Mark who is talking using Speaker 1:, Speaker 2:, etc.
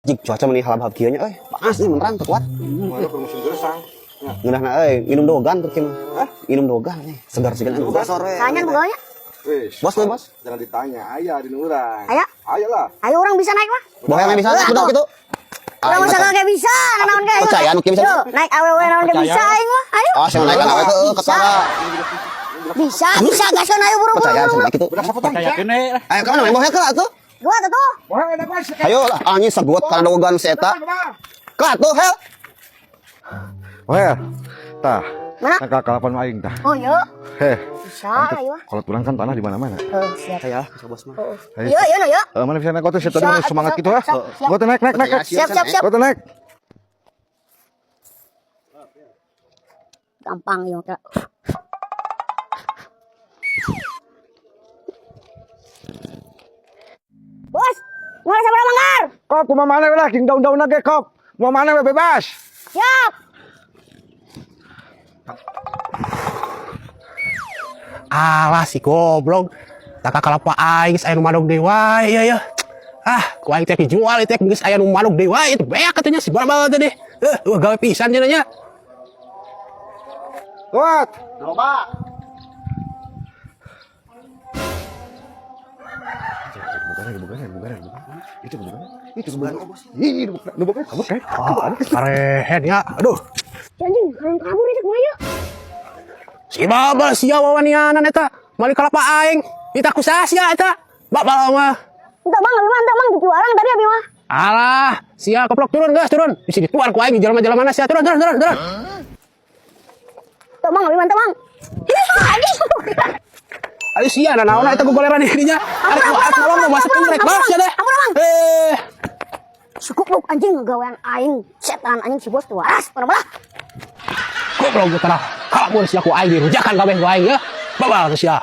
Speaker 1: Jik cuaca meni halab-halab kieu nya euy. Panas nih menerang teu kuat.
Speaker 2: Mana musim gersang. Ya.
Speaker 1: Ngeunahna euy, minum dogan tuh kieu mah. Minum dogan nih, segar segar sore.
Speaker 3: Tanya pegawainya.
Speaker 2: Wis.
Speaker 1: Bos, tuh, bos.
Speaker 2: Jangan ditanya, aya di urang.
Speaker 3: Aya?
Speaker 2: Aya lah.
Speaker 3: Ayo urang bisa naik mah.
Speaker 1: Bohong yang bisa naik budak gitu.
Speaker 3: Urang mah sagala ge bisa, naon ge.
Speaker 1: Percaya nu kieu bisa.
Speaker 3: Yo, naik awewe naon ge bisa aing mah. Ayo.
Speaker 1: Oh, saya naik awewe ke ketara.
Speaker 3: Bisa, bisa gaskeun ayo buru-buru.
Speaker 1: Percaya
Speaker 3: Buru-buru.
Speaker 1: sama gitu.
Speaker 2: Budak sapotong.
Speaker 4: Percayakeun we lah.
Speaker 1: Ayo kemana main bohong ke atuh?
Speaker 3: Gua tuh tuh.
Speaker 2: Wah, enak bos.
Speaker 1: Ayo lah, anjing segot kana dogan si eta. Ke atuh hel.
Speaker 2: Wah, tah.
Speaker 3: Mana?
Speaker 2: Nah, kalapan aing tah.
Speaker 3: Oh, yo.
Speaker 2: Heh.
Speaker 3: Bisa, ayo.
Speaker 2: Kalau tulang kan tanah di mana-mana.
Speaker 3: Oh, siap.
Speaker 1: Saya bisa bos mah.
Speaker 2: Ayo.
Speaker 3: Yo, yo, yo.
Speaker 2: Eh, mana bisa naik tuh tadi
Speaker 3: Bisa,
Speaker 2: mana semangat
Speaker 3: bisa,
Speaker 2: gitu ah.
Speaker 3: siap, siap.
Speaker 2: Gua tuh naik naik naik. naik.
Speaker 3: Siap, siap, siap.
Speaker 2: Gua tuh naik.
Speaker 3: Gampang yo. Kak. Bos, mulai sabar manggar.
Speaker 2: Kok kumaha mana lah jeung daun-daunna ge kok. Mau mana we bebas.
Speaker 3: Siap.
Speaker 4: Alah si goblok. Tak kalapa aing geus aya nu madog deui wae ieu ya. Ah, ku aing teh dijual teh geus aya nu madog deui wae itu beak katanya si babal teh deh. Eh, wah gawe pisan cenah nya.
Speaker 2: Kuat.
Speaker 1: Loba.
Speaker 2: Bukan, bukan, bukan, bukan. Itu bukan. Itu bukan. Ini bukan. Bukan. Bukan.
Speaker 4: Oh, karehet ya. Aduh.
Speaker 3: Anjing, orang kabur itu kumaha yuk?
Speaker 4: Si babal sia wawanianan eta. Mali kalapa aing. Ita ku sia eta. Babal mah.
Speaker 3: Entah bang, abi mah, entah bang, dijualan tadi abi mah.
Speaker 4: Alah, sia koplok turun gas turun. Di sini tuar ku aing di jelema-jelema mana sia turun turun turun turun.
Speaker 3: Entah bang, abi mah, entah bang. Ih, anjing.
Speaker 4: Ayo sia nah naon eta gogoleran di dinya. Arek arek ngomong mau masuk rek bang sia deh.
Speaker 3: Ampun, Bang.
Speaker 4: Eh,
Speaker 3: Si goblok anjing ngegawean aing, setan anjing si bos tuh waras, mana malah.
Speaker 4: Goblok tara. Kalapun sia ku aing dirujakan kabeh ku aing ya. Babal sia.